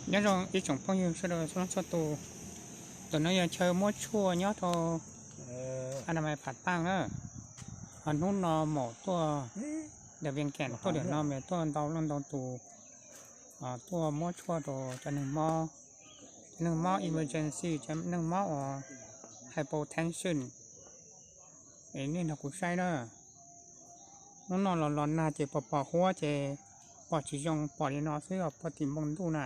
Nyob zoo ib tsoom phooj ywg sawv daws txhua leej txhua tus. Ntawm no yog chaw muab tshuaj nyob rau Anamais Phav Taaj na. Ho hnub no maum tuaj ntawm Vias Keem tuaj ntawm no mas tuaj ntau leej ntau tus, tuaj muab tshuaj rau cov neeg mob, cov neeg mob emergency, cov neeg mob uas hypotension. Nej nrog kuv saib na. Hnub no los los nag ces pom pom huab ces pom tsis zoo, pom li no xwb os, puag tim npoo ntuj na.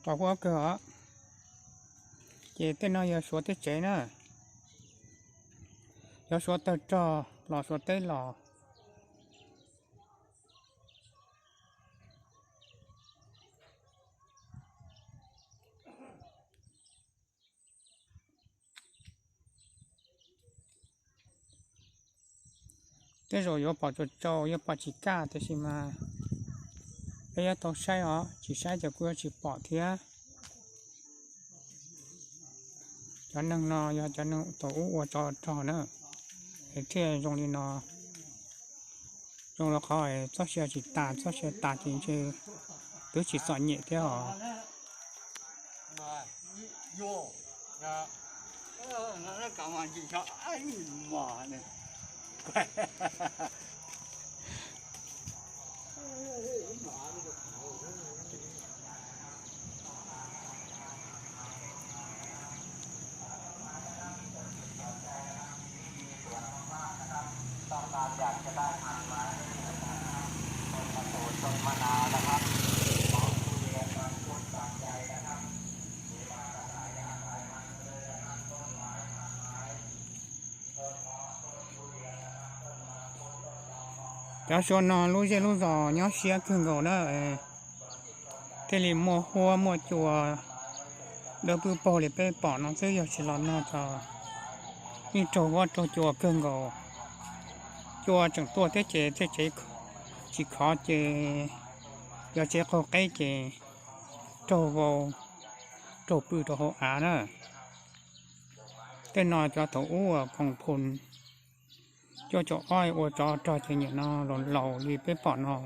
Pom huab kawg os. Ces tej no yog Suav teb tsev na, yog Suav tawg rog los Suav teb los. Tej zaum yuav pom tsaus tsaus, yuav pom tsis kaj, tiam sis mas peb yuav tau saib os, tsis saib ces kuj yuav tsis pom thiab. Cov neeg no yog cov neeg thaum ub ua tsov rog na, es thiaj zoo li no. Zoo li qhov txoj sia tsis tas, txoj sia tas ces ntshe twb tsis txom nyem thiab os. Cov Suav no lub zej lub zos nyob siab kawg nkaus na, thiaj li muaj huab muaj cua dawb pwb paug li peb pom no xwb, yog tsis los nag ces yeej raug huab raug cua kawg nkaus. Cua tseem tuaj thiab ces tej tsev tsis khov ces, yog tsev qaug qeb ces raug vau, raug pw rau hauv av na. Tej no cov thaum ub uas koom phoos cuaj caum ob ua tsov rog ces nim no laus laus li peb pom no.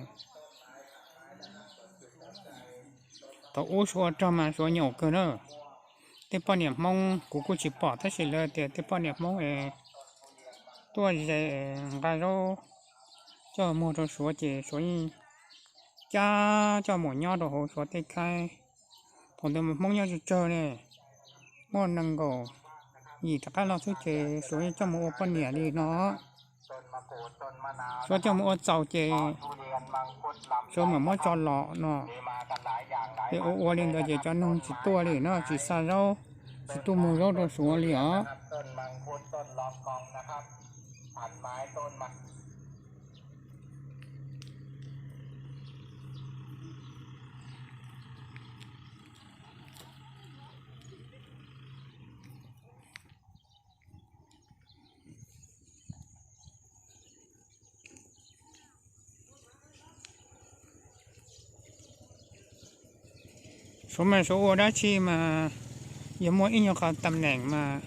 Thaum ub Suav ua rog mas Suav nyaum kawg na. Tej poj niam Hmoob kuv kuj tsis pom tab sis lawv tias tej poj niam Hmoob es tuaj ze nqa zaub coj muag rau Suav ces Suav yeej cab coj mus nyob rau hauv Suav tej khaib. Thaum ntawd mas Hmoob nyob tsawg tsawg ne, muaj nees nkaum yim rov qab los xwb ces Suav yeej coj mus ua poj niam li no. Suav coj mus ua txaus ces Suav mam muab tso los no. Ces ua ua li ntawd ces cov neeg tsis tuaj li no, tsis xa zaub, tsis tuaj muag zaub rau Suav li os. Suav mas Suav ua dab tsi mas yog muaj ib nyuag qhov tam neem mas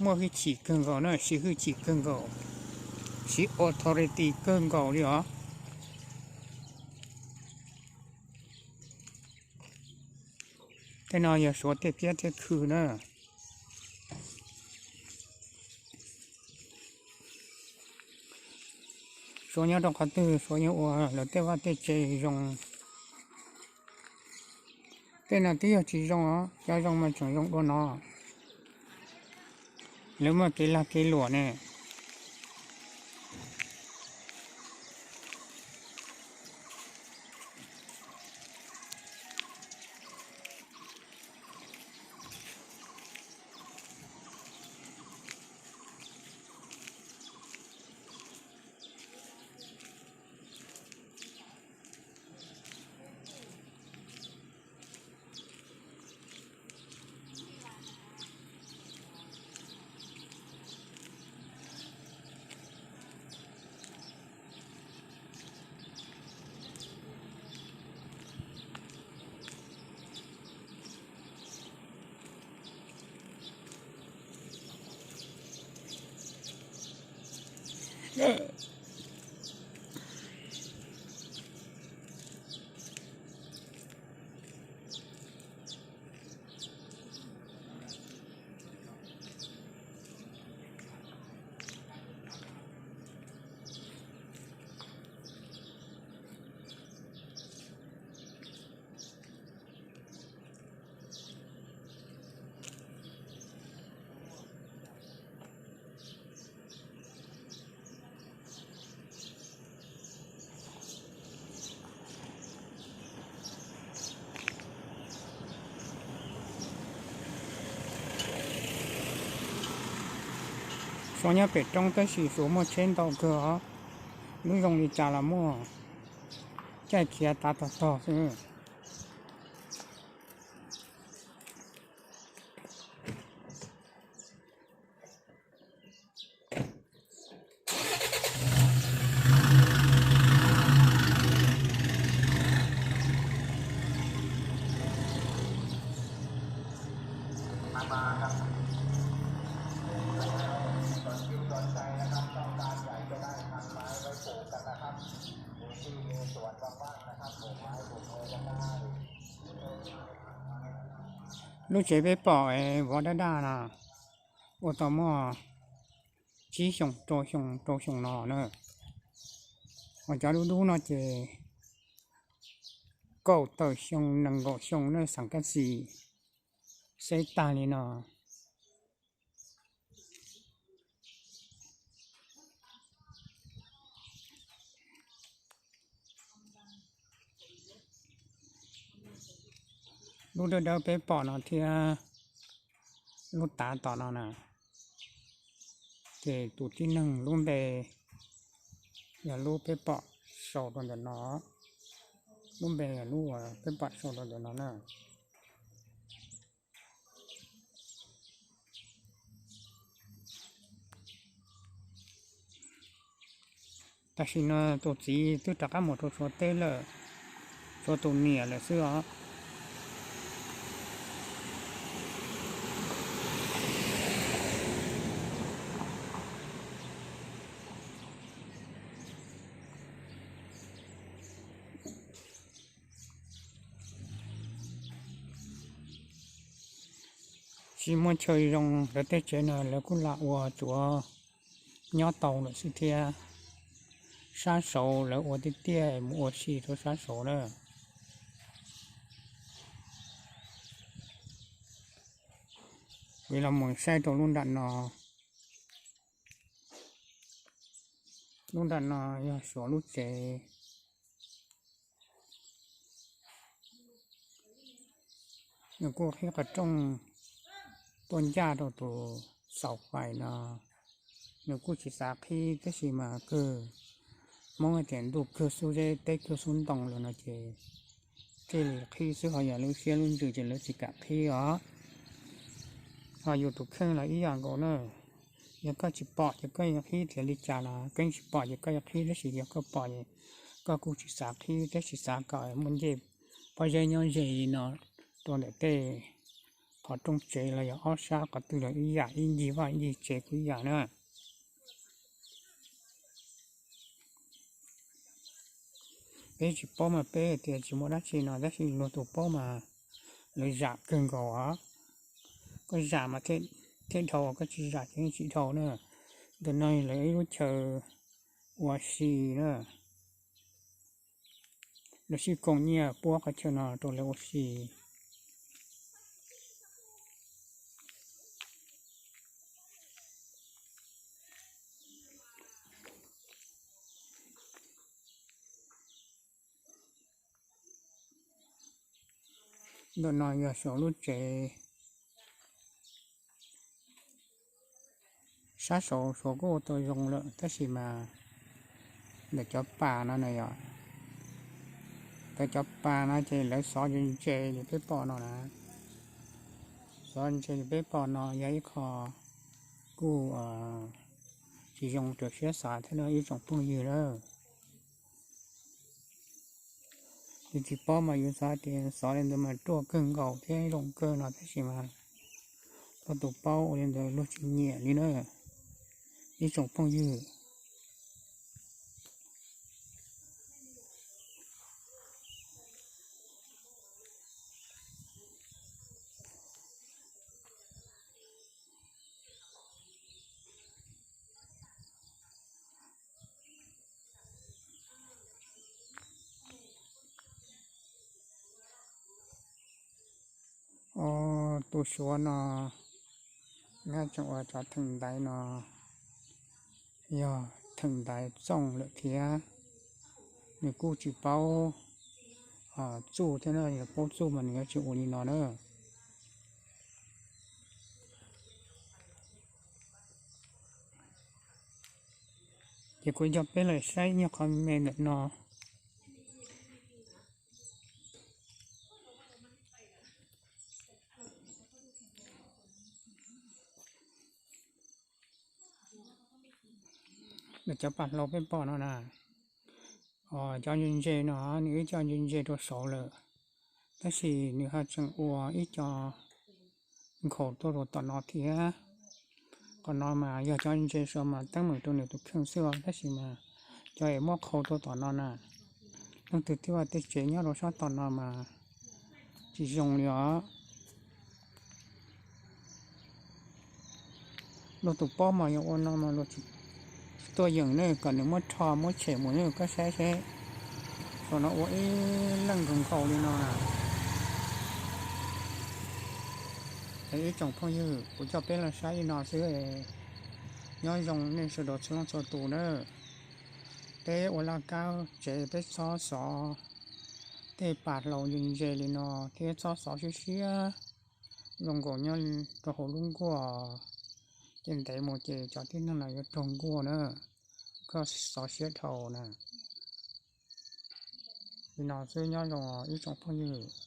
muaj hwj chim kawg nkaus na, siv hwj chim kawg nkaus, siv authority kawg nkaus li os. Tej no yog Suav tej kiab tej khw na. Suav nyob rau qhov twg Suav yeej ua lawv tej vaj tej tse zoo. Tej no twb yog tsis zoo os, cov zoo mas tseem zoo dua no. Lawv muaj kev lag kev luam ne. Suav nyob pem roob tab sis Suav muaj tsheb ntau kawg os. Lub zoo li cas los muaj, caij khiav tav tog tog xwb. Lub tsev peb pom vov daj daj no ua tau muaj tsib xyoo rau xyoo rau xyoo no na. Ho cov dub dub no ces kaum tawm xyoo nees nkaum xyoo na, xeem kab xis xeb tag li no. Lub dawb dawb peb pom no thiab lub tav tom no na, ces tus tib neeg lub npe yog lub peb pom sau rau ntawm no, lub npe yog lub uas peb pom sau rau ntawm no na. Tam sim no tus txiv twb rov qab mus rau Suav teb lawm, tshuav tus niam lawm xwb os. Tsis muaj chaw zoo, lawv tej tsev no lawv kuj lam ua tsuav nyob tau lawm xwb thiab. Sab saud lawv ua tiaj tiaj mus ua si rau sab saud na. Kuv los mus saib rau lub nram no. Lub nram no yog Suav lub tsev. Nws kuj qhib qhov rooj tuaj ncaj rau tus xaus fais no. Nws kuj tsis xav qhib tab sis mas kawg, Hmoob hais tias ntuj kawg xub zeb teb kawg xub ntoo lawm no ces thiaj li qhib xwb, ho yog lub siab lub ntsws ces lawv tsis kam qhib os. Ho yus tus kheej los ib yam nkaus na, yog koj tsis pom ces koj yuav qhib thiaj li cas los koj yeej tsis pom ces koj yuav qhib, tab sis yog koj pom es koj kuj tsis xav qhib, tab sis xav kom muaj ncej pob zeb nyob ze li no rau ntawm tej qhov rooj tsev los yog ob sab qhov twg los ib yam, ib ncig vaj ncig tsev kuj ib yam na. Peb tsis paub mas peb hais tias tsis muaj dab tsi no, tab sis luag tus paub mas lawv zam kawg nkaus os. Koj zam mas thiaj dhau, koj tsis zam ces yeej tsis dhau na. Ntawm no lawv ib lub chaw ua si na, lawv sib koom nyiaj puab qhov chaw no rau lawv ua si. Ntawm no yog saum lub tsev. Sab saud Suav kuj ua tau zoo lawm tab sis mas ntawm cov pas no na yom, ntawm cov pas no ces lawv xov ntse ntse li peb pom no na. Xov ntse li peb pom no yog ib qho kuj tsis zoo rau siab xav thiab na ib tsoom phooj ywg na. Yus tsis paub mas yus xav tias xov li ntawd mas ruaj kawg nkaus thiab zoo kawg no tab sis mas luag tus paub ua li ntawd luag tsis nyiam li na ib tsoom phooj ywg. Tus Suav no nyob tseem ua cov theem ntaiv no yog theem ntaiv txooj lawm thiab. Nws kuj tsis paub txuj thiab no, yog paub txuj mas nws yuav tsis ua li no na. Ces kuv coj peb los saib nyuag qhov me ntawm no. Cov pam hlau peb pom no na, cov ntse ntse no nws ib co ntse ntse rau saud lawm, tab sis nws ho tseem ua ib co nkhaus tuaj rau tom no thiab. Qhov no mas yog cov ntse saud mas teeb meem rau nws tus kheej xwb os, tab sis mas cov es muab qhau tuaj tom no na, leej twg thiaj ua tej tsev nyob rau sab tom no mas tsis zoo li os. Luag tus pob mas yog ua no mas luag tsis tuaj yeem ne, kom nws muab rho muab tshem mus ne, koj saib seb. Saum no ua ib leej nkaus nkaus li no na. Es ib tsoom phooj ywg, kuv coj peb los saib li no xwb. Nyob zoo nej sawv daws txhua leej txhua tus na. Peb ua laj kab tsev peb txhob xov tej pam hlau ntse ntse li no thiab txhob xov siab siab zoo nkaus nyob rau hauv lub nkuaj, ces ntev mus ces cov tib neeg no yuav raug nkuaj na. Koj xov siab dhau na. Li no xwb, nyob zoo ib tsoom phooj ywg.